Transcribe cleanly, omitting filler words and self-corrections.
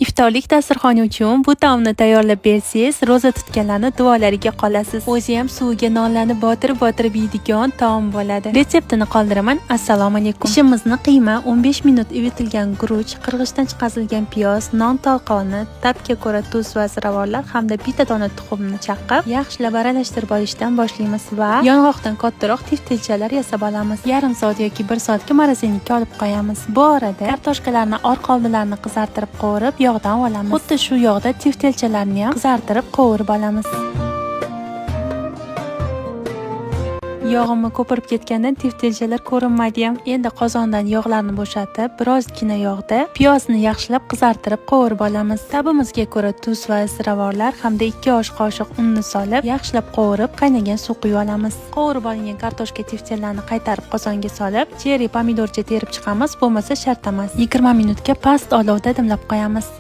Iftorlik dasturxoni uchun bu taomni tayyorlab bersangiz, ro'za tutganlarni duolariga qolasiz. O'zi ham suviga nonlarni botirib-botirib yeydigan taom bo'ladi. Retseptini qoldiraman. Assalomu alaykum. Ishimizni qiyma, 15 minut ivitilgan guruch, qirg'ichdan chiqarilgan piyoz, non tolqoni, ta'bga ko'ra tuz va ziravorlar hamda bitta dona tuxumni chaqqib, yaxshilab aralashtirib olishdan boshlaymiz va yong'oqdan kattaroq tiftelchalar yasab olamiz. Yarim soat yoki 1 soatga морозильник ka olib qo'yamiz. Bu orada kartoshkalarni orqa oldilarini qizartirib qovurib, yog'dan olamiz. Xuddi shu yog'da tiftelchalarni ham qizartirib qovurib olamiz. Yog'imni ko'pirib ketgandan tiftelchalar ko'rinmaydi ham. Endi qozondan yog'larni bo'shatib, birozgina yog'da piyozni yaxshilab qizartirib qovurib olamiz. Ta'bimizga ko'ra tuz va ziravorlar hamda 2 osh qoshiq unni solib, yaxshilab qovurib, qaynagan suv quyib olamiz. Qovurib olingan kartoshka tiftellarni qaytarib qozonga solib, cherry pomidorcha terib chiqamiz, bo'lmasa shart emas. 20 minutga past olovda dimlab qo'yamiz.